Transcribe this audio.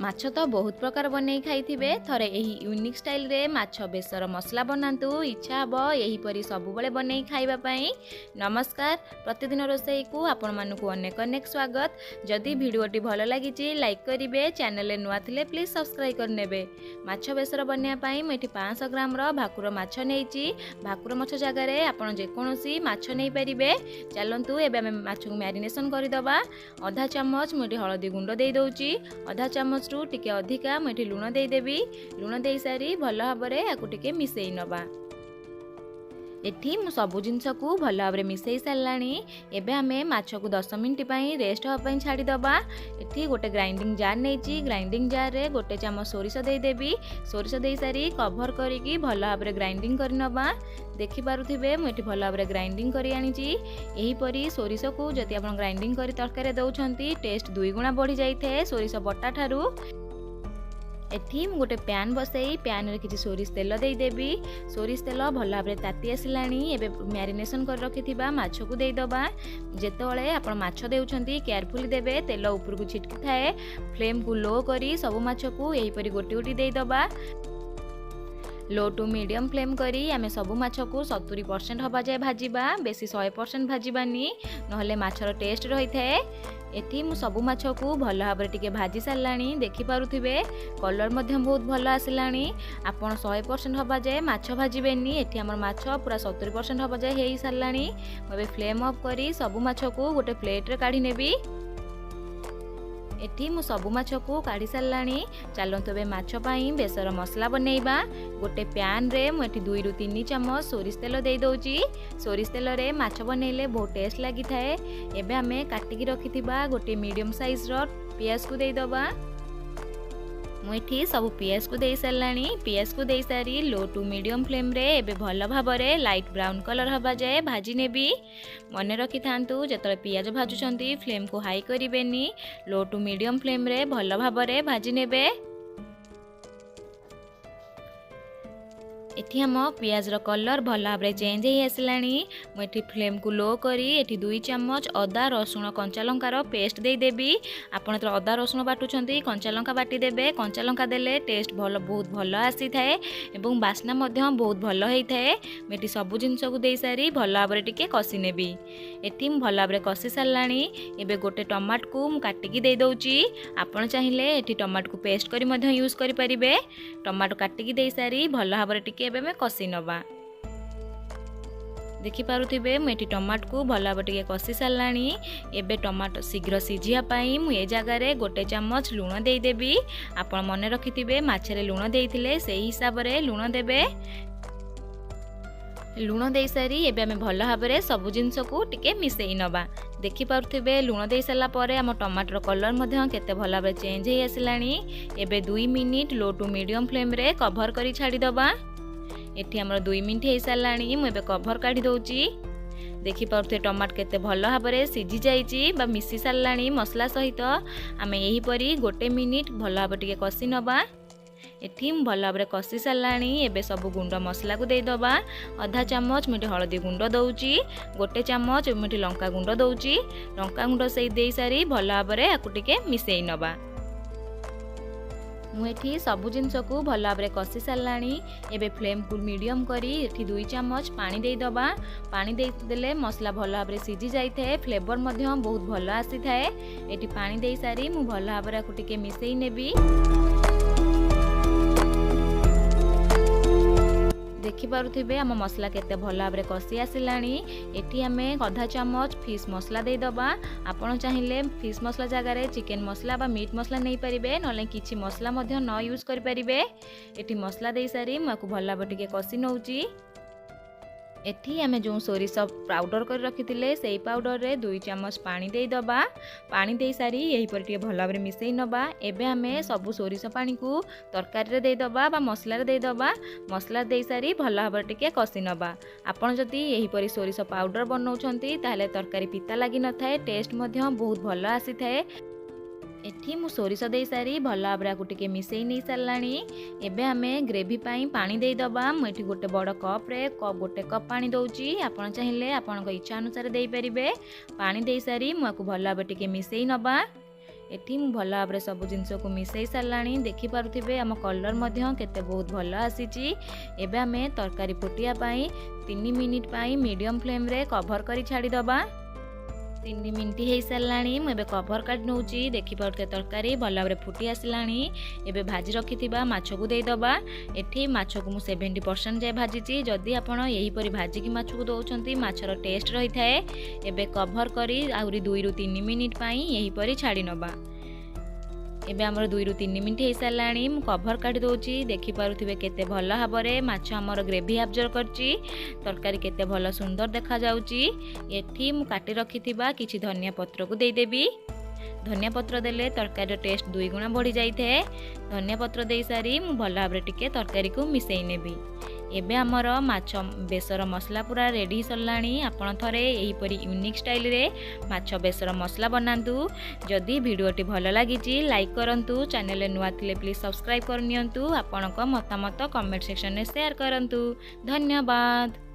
ମାଛ ତ ବହୁତ ପ୍ରକାର ବନେଇ ଖାଇଥିବେ, ଥରେ ଏହି ୟୁନିକ୍ ଷ୍ଟାଇଲରେ ମାଛ ବେସର ମସଲା ବନାନ୍ତୁ, ଇଚ୍ଛା ହେବ ଏହିପରି ସବୁବେଳେ ବନେଇ ଖାଇବା ପାଇଁ। ନମସ୍କାର, ପ୍ରତିଦିନ ରୋଷେଇକୁ ଆପଣମାନଙ୍କୁ ଅନେକ ଅନେକ ସ୍ୱାଗତ। ଯଦି ଭିଡ଼ିଓଟି ଭଲ ଲାଗିଛି ଲାଇକ୍ କରିବେ, ଚ୍ୟାନେଲରେ ନୂଆ ଥିଲେ ପ୍ଲିଜ୍ ସବସ୍କ୍ରାଇବ୍ କରିନେବେ। ମାଛ ବେସର ବନେଇବା ପାଇଁ ମୁଁ ଏଠି 500 ଗ୍ରାମର ଭାକୁର ମାଛ ନେଇଛି। ଭାକୁର ମାଛ ଜାଗାରେ ଆପଣ ଯେକୌଣସି ମାଛ ନେଇପାରିବେ। ଚାଲନ୍ତୁ ଏବେ ଆମେ ମାଛକୁ ମ୍ୟାରିନେସନ୍ କରିଦେବା। ଅଧା ଚାମଚ ମୁଁ ଏଠି ହଳଦୀ ଗୁଣ୍ଡ ଦେଇଦେଉଛି, ଅଧା ଚାମଚ ଟିକେ ଅଧିକା ମୁଁ ଏଠି ଲୁଣ ଦେଇଦେବି। ଲୁଣ ଦେଇସାରି ଭଲ ଭାବରେ ଆକୁ ଟିକେ ମିଶେଇ ନେବା। ଏଠି ମୁଁ ସବୁ ଜିନିଷକୁ ଭଲ ଭାବରେ ମିଶେଇ ସାରିଲାଣି। ଏବେ ଆମେ ମାଛକୁ 10 ମିନିଟ୍ ପାଇଁ ରେଷ୍ଟ ହେବା ପାଇଁ ଛାଡ଼ିଦେବା। ଏଠି ଗୋଟେ ଗ୍ରାଇଣ୍ଡିଙ୍ଗ ଜାର୍ ନେଇଛି, ଗ୍ରାଇଣ୍ଡିଙ୍ଗ ଜାର୍ରେ ଗୋଟେ ଚାମଚ ସୋରିଷ ଦେଇଦେବି। ସୋରିଷ ଦେଇସାରି କଭର କରିକି ଭଲ ଭାବରେ ଗ୍ରାଇଣ୍ଡିଙ୍ଗ କରିନେବା। ଦେଖିପାରୁଥିବେ ମୁଁ ଏଠି ଭଲ ଭାବରେ ଗ୍ରାଇଣ୍ଡିଙ୍ଗ କରି ଆଣିଛି। ଏହିପରି ସୋରିଷକୁ ଯଦି ଆପଣ ଗ୍ରାଇଣ୍ଡିଙ୍ଗ କରି ତରକାରୀରେ ଦେଉଛନ୍ତି, ଟେଷ୍ଟ ଦୁଇଗୁଣା ବଢ଼ିଯାଇଥାଏ ସୋରିଷ ବଟା ଠାରୁ। ଏଠି ମୁଁ ଗୋଟେ ପ୍ୟାନ୍ ବସେଇ ପ୍ୟାନ୍ରେ କିଛି ସୋରିଷ ତେଲ ଦେଇଦେବି। ସୋରିଷ ତେଲ ଭଲ ଭାବରେ ତାତି ଆସିଲାଣି। ଏବେ ମ୍ୟାରିନେସନ୍ କରି ରଖିଥିବା ମାଛକୁ ଦେଇଦେବା। ଯେତେବେଳେ ଆପଣ ମାଛ ଦେଉଛନ୍ତି କେୟାରଫୁଲି ଦେବେ, ତେଲ ଉପରକୁ ଛିଟକି ଥାଏ। ଫ୍ଲେମ୍କୁ ଲୋ କରି ସବୁ ମାଛକୁ ଏହିପରି ଗୋଟି ଗୋଟି ଦେଇଦେବା। ଲୋ ଟୁ ମିଡ଼ିୟମ୍ ଫ୍ଲେମ୍ କରି ଆମେ ସବୁ ମାଛକୁ 70% ହେବା ଯାଏ ଭାଜିବା, ବେଶୀ 100% ଭାଜିବାନି, ନହେଲେ ମାଛର ଟେଷ୍ଟ ରହିଥାଏ। ଏଠି ମୁଁ ସବୁ ମାଛକୁ ଭଲ ଭାବରେ ଟିକେ ଭାଜି ସାରିଲାଣି। ଦେଖିପାରୁଥିବେ କଲର୍ ମଧ୍ୟ ବହୁତ ଭଲ ଆସିଲାଣି। ଆପଣ 100% ହେବା ଯାଏ ମାଛ ଭାଜିବେନି। ଏଠି ଆମର ମାଛ ପୁରା 70% ହେବା ଯାଏ ହେଇସାରିଲାଣି। ମୁଁ ଏବେ ଫ୍ଲେମ୍ ଅଫ୍ କରି ସବୁ ମାଛକୁ ଗୋଟେ ପ୍ଲେଟ୍ରେ କାଢ଼ି ନେବି। ଏଠି ମୁଁ ସବୁ ମାଛକୁ କାଢ଼ି ସାରିଲାଣି। ଚାଲନ୍ତୁ ଏବେ ମାଛ ପାଇଁ ବେସର ମସଲା ବନେଇବା। ଗୋଟେ ପ୍ୟାନ୍ରେ ମୁଁ ଏଠି 2ରୁ 3 ଚାମଚ ସୋରିଷ ତେଲ ଦେଇଦେଉଛି। ସୋରିଷ ତେଲରେ ମାଛ ବନେଇଲେ ବହୁତ ଟେଷ୍ଟ ଲାଗିଥାଏ। ଏବେ ଆମେ କାଟିକି ରଖିଥିବା ଗୋଟେ ମିଡ଼ିୟମ୍ ସାଇଜ୍ର ପିଆଜକୁ ଦେଇଦେବା। ମୁଁ ଏଠି ସବୁ ପିଆଜକୁ ଦେଇ ସାରିଲାଣି। ପିଆଜକୁ ଦେଇସାରି ଲୋ ଟୁ ମିଡ଼ିୟମ୍ ଫ୍ଲେମ୍ରେ ଏବେ ଭଲ ଭାବରେ ଲାଇଟ୍ ବ୍ରାଉନ୍ କଲର୍ ହେବା ଯାଏ ଭାଜି ନେବି। ମନେ ରଖିଥାନ୍ତୁ, ଯେତେବେଳେ ପିଆଜ ଭାଜୁଛନ୍ତି ଫ୍ଲେମ୍କୁ ହାଇ କରିବେନି, ଲୋ ଟୁ ମିଡ଼ିୟମ୍ ଫ୍ଲେମ୍ରେ ଭଲ ଭାବରେ ଭାଜି ନେବେ। ଏଠି ଆମ ପିଆଜର କଲର୍ ଭଲ ଭାବରେ ଚେଞ୍ଜ ହେଇ ଆସିଲାଣି। ମୁଁ ଏଠି ଫ୍ଲେମ୍କୁ ଲୋ କରି ଏଠି 2 ଚାମଚ ଅଦା ରସୁଣ କଞ୍ଚା ଲଙ୍କାର ପେଷ୍ଟ ଦେଇଦେବି। ଆପଣ ଯେତେବେଳେ ଅଦା ରସୁଣ ବାଟୁଛନ୍ତି କଞ୍ଚା ଲଙ୍କା ବାଟିଦେବେ। କଞ୍ଚା ଲଙ୍କା ଦେଲେ ଟେଷ୍ଟ ଭଲ, ବହୁତ ଭଲ ଆସିଥାଏ ଏବଂ ବାସ୍ନା ମଧ୍ୟ ବହୁତ ଭଲ ହେଇଥାଏ। ମୁଁ ଏଠି ସବୁ ଜିନିଷକୁ ଦେଇସାରି ଭଲ ଭାବରେ ଟିକେ କଷି ନେବି। ଏଠି ମୁଁ ଭଲ ଭାବରେ କଷି ସାରିଲାଣି। ଏବେ ଗୋଟେ ଟମାଟୋକୁ ମୁଁ କାଟିକି ଦେଇଦେଉଛି। ଆପଣ ଚାହିଁଲେ ଏଠି ଟମାଟୋକୁ ପେଷ୍ଟ କରି ମଧ୍ୟ ୟୁଜ୍ କରିପାରିବେ। ଟମାଟୋ କାଟିକି ଦେଇସାରି ଭଲ ଭାବରେ ଟିକେ ଏବେ ଆମେ କଷି ନେବା। ଦେଖିପାରୁଥିବେ ମୁଁ ଏଠି ଟମାଟୋକୁ ଭଲ ଭାବରେ ଟିକେ କଷି ସାରିଲାଣି। ଏବେ ଟମାଟୋ ଶୀଘ୍ର ସିଝିବା ପାଇଁ ମୁଁ ଏ ଜାଗାରେ ଗୋଟେ ଚାମଚ ଲୁଣ ଦେଇଦେବି। ଆପଣ ମନେ ରଖିଥିବେ ମାଛରେ ଲୁଣ ଦେଇଥିଲେ, ସେଇ ହିସାବରେ ଲୁଣ ଦେବେ। ଲୁଣ ଦେଇସାରି ଏବେ ଆମେ ଭଲ ଭାବରେ ସବୁ ଜିନିଷକୁ ଟିକେ ମିଶେଇ ନେବା। ଦେଖିପାରୁଥିବେ ଲୁଣ ଦେଇସାରିଲା ପରେ ଆମ ଟମାଟୋର କଲର୍ ମଧ୍ୟ କେତେ ଭଲ ଭାବରେ ଚେଞ୍ଜ ହେଇ ଆସିଲାଣି। ଏବେ 2 ମିନିଟ୍ ଲୋ ଟୁ ମିଡ଼ିୟମ୍ ଫ୍ଲେମ୍ରେ କଭର୍ କରି ଛାଡ଼ିଦେବା। ଏଠି ଆମର 2 ମିନିଟ୍ ହେଇସାରିଲାଣି। ମୁଁ ଏବେ କଭର୍ କାଢ଼ି ଦେଉଛି। ଦେଖିପାରୁଥିବେ ଟମାଟୋ କେତେ ଭଲ ଭାବରେ ସିଝି ଯାଇଛି ବା ମିଶି ସାରିଲାଣି ମସଲା ସହିତ। ଆମେ ଏହିପରି ଗୋଟେ ମିନିଟ୍ ଭଲ ଭାବରେ ଟିକେ କଷି ନେବା। ଏଠି ମୁଁ ଭଲ ଭାବରେ କଷି ସାରିଲାଣି। ଏବେ ସବୁ ଗୁଣ୍ଡ ମସଲାକୁ ଦେଇଦେବା। ଅଧା ଚାମଚ ମୁଁ ଏଠି ହଳଦୀ ଗୁଣ୍ଡ ଦେଉଛି, ଗୋଟେ ଚାମଚ ମୁଁ ଏଠି ଲଙ୍କା ଗୁଣ୍ଡ ଦେଉଛି। ଲଙ୍କା ଗୁଣ୍ଡ ସେଇ ଦେଇସାରି ଭଲ ଭାବରେ ଆକୁ ଟିକେ ମିଶେଇ ନେବା। ମୁଁ ଏଠି ସବୁ ଜିନିଷକୁ ଭଲ ଭାବରେ କଷି ସାରିଲାଣି। ଏବେ ଫ୍ଲେମ୍କୁ ମିଡ଼ିୟମ୍ କରି ଏଠି 2 ଚାମଚ ପାଣି ଦେଇଦେବା। ପାଣି ଦେଇଦେଲେ ମସଲା ଭଲ ଭାବରେ ସିଝି ଯାଇଥାଏ, ଫ୍ଲେଭର୍ ମଧ୍ୟ ବହୁତ ଭଲ ଆସିଥାଏ। ଏଠି ପାଣି ଦେଇସାରି ମୁଁ ଭଲ ଭାବରେ ଆକୁ ଟିକେ ମିଶେଇ ନେବି। ଦେଖିପାରୁଥିବେ ଆମ ମସଲା କେତେ ଭଲ ଭାବରେ କଷି ଆସିଲାଣି। ଏଠି ଆମେ ଅଧା ଚାମଚ ଫିସ୍ ମସଲା ଦେଇଦେବା। ଆପଣ ଚାହିଁଲେ ଫିସ୍ ମସଲା ଜାଗାରେ ଚିକେନ୍ ମସଲା ବା ମିଟ୍ ମସଲା ନେଇପାରିବେ, ନହେଲେ କିଛି ମସଲା ମଧ୍ୟ ନ ୟୁଜ୍ କରିପାରିବେ। ଏଠି ମସଲା ଦେଇସାରି ମୁଁ ଆକୁ ଭଲ ଭାବରେ ଟିକେ କଷି ନେଉଛି। ଏଠି ଆମେ ଯେଉଁ ସୋରିଷ ପାଉଡ଼ର କରି ରଖିଥିଲେ ସେଇ ପାଉଡ଼ରରେ 2 ଚାମଚ ପାଣି ଦେଇଦେବା। ପାଣି ଦେଇସାରି ଏହିପରି ଟିକେ ଭଲ ଭାବରେ ମିଶେଇ ନେବା। ଏବେ ଆମେ ସବୁ ସୋରିଷ ପାଣିକୁ ତରକାରୀରେ ଦେଇଦେବା ବା ମସଲାରେ ଦେଇଦେବା। ମସଲା ଦେଇସାରି ଭଲ ଭାବରେ ଟିକେ କଷି ନେବା। ଆପଣ ଯଦି ଏହିପରି ସୋରିଷ ପାଉଡ଼ର ବନାଉଛନ୍ତି ତାହେଲେ ତରକାରୀ ପିତା ଲାଗିନଥାଏ, ଟେଷ୍ଟ ମଧ୍ୟ ବହୁତ ଭଲ ଆସିଥାଏ। ଏଠି ମୁଁ ସୋରିଷ ଦେଇସାରି ଭଲ ଭାବରେ ଆକୁ ଟିକେ ମିଶେଇ ନେଇ ସାରିଲାଣି। ଏବେ ଆମେ ଗ୍ରେଭି ପାଇଁ ପାଣି ଦେଇଦେବା। ମୁଁ ଏଠି ଗୋଟେ ବଡ଼ କପ୍ରେ ଗୋଟେ କପ୍ ପାଣି ଦେଉଛି। ଆପଣ ଚାହିଁଲେ ଆପଣଙ୍କ ଇଚ୍ଛା ଅନୁସାରେ ଦେଇପାରିବେ। ପାଣି ଦେଇସାରି ମୁଁ ଆକୁ ଭଲ ଭାବରେ ଟିକେ ମିଶେଇ ନେବା। ଏଠି ମୁଁ ଭଲ ଭାବରେ ସବୁ ଜିନିଷକୁ ମିଶାଇ ସାରିଲାଣି। ଦେଖିପାରୁଥିବେ, ଆମ କଲର୍ ମଧ୍ୟ କେତେ ବହୁତ ଭଲ ଆସିଛି। ଏବେ ଆମେ ତରକାରୀ ଫୁଟିବା ପାଇଁ 3 ମିନିଟ୍ ପାଇଁ ମିଡ଼ିୟମ୍ ଫ୍ଲେମ୍ରେ କଭର୍ କରି ଛାଡ଼ିଦେବା। 3 ମିନିଟ୍ ହେଇସାରିଲାଣି, ମୁଁ ଏବେ କଭର୍ କାଢ଼ି ନେଉଛି। ଦେଖିପାରୁଥିବେ, ତରକାରୀ ଭଲ ଭାବରେ ଫୁଟି ଆସିଲାଣି। ଏବେ ଭାଜି ରଖିଥିବା ମାଛକୁ ଦେଇଦେବା। ଏଠି ମାଛକୁ ମୁଁ 70% ଯାଏ ଭାଜିଛି। ଯଦି ଆପଣ ଏହିପରି ଭାଜିକି ମାଛକୁ ଦେଉଛନ୍ତି, ମାଛର ଟେଷ୍ଟ ରହିଥାଏ। ଏବେ କଭର୍ କରି ଆହୁରି 2ରୁ 3 ମିନିଟ୍ ପାଇଁ ଏହିପରି ଛାଡ଼ି ନେବା। ଏବେ ଆମର 2ରୁ 3 ମିନିଟ୍ ହେଇସାରିଲାଣି, ମୁଁ କଭର୍ କାଢ଼ି ଦେଉଛି। ଦେଖିପାରୁଥିବେ, କେତେ ଭଲ ଭାବରେ ମାଛ ଆମର ଗ୍ରେଭି ଆବଜର୍ଭ କରିଛି, ତରକାରୀ କେତେ ଭଲ ସୁନ୍ଦର ଦେଖାଯାଉଛି। ଏଠି ମୁଁ କାଟି ରଖିଥିବା କିଛି ଧନିଆ ପତ୍ରକୁ ଦେଇଦେବି। ଧନିଆ ପତ୍ର ଦେଲେ ତରକାରୀର ଟେଷ୍ଟ ଦୁଇଗୁଣା ବଢ଼ିଯାଇଥାଏ। ଧନିଆ ପତ୍ର ଦେଇସାରି ମୁଁ ଭଲ ଭାବରେ ଟିକେ ତରକାରୀକୁ ମିଶାଇ ନେବି। ଏବେ ଆମର ମାଛ ବେସର ମସଲା ପୁରା ରେଡ଼ି ସରିଲାଣି। ଆପଣ ଥରେ ଏହିପରି ୟୁନିକ୍ ଷ୍ଟାଇଲରେ ମାଛ ବେସର ମସଲା ବନାନ୍ତୁ। ଯଦି ଭିଡ଼ିଓଟି ଭଲ ଲାଗିଛି, ଲାଇକ୍ କରନ୍ତୁ। ଚ୍ୟାନେଲରେ ନୂଆ ଥିଲେ ପ୍ଲିଜ୍ ସବସ୍କ୍ରାଇବ୍ କରିନିଅନ୍ତୁ। ଆପଣଙ୍କ ମତାମତ କମେଣ୍ଟ ସେକ୍ସନରେ ସେୟାର କରନ୍ତୁ। ଧନ୍ୟବାଦ।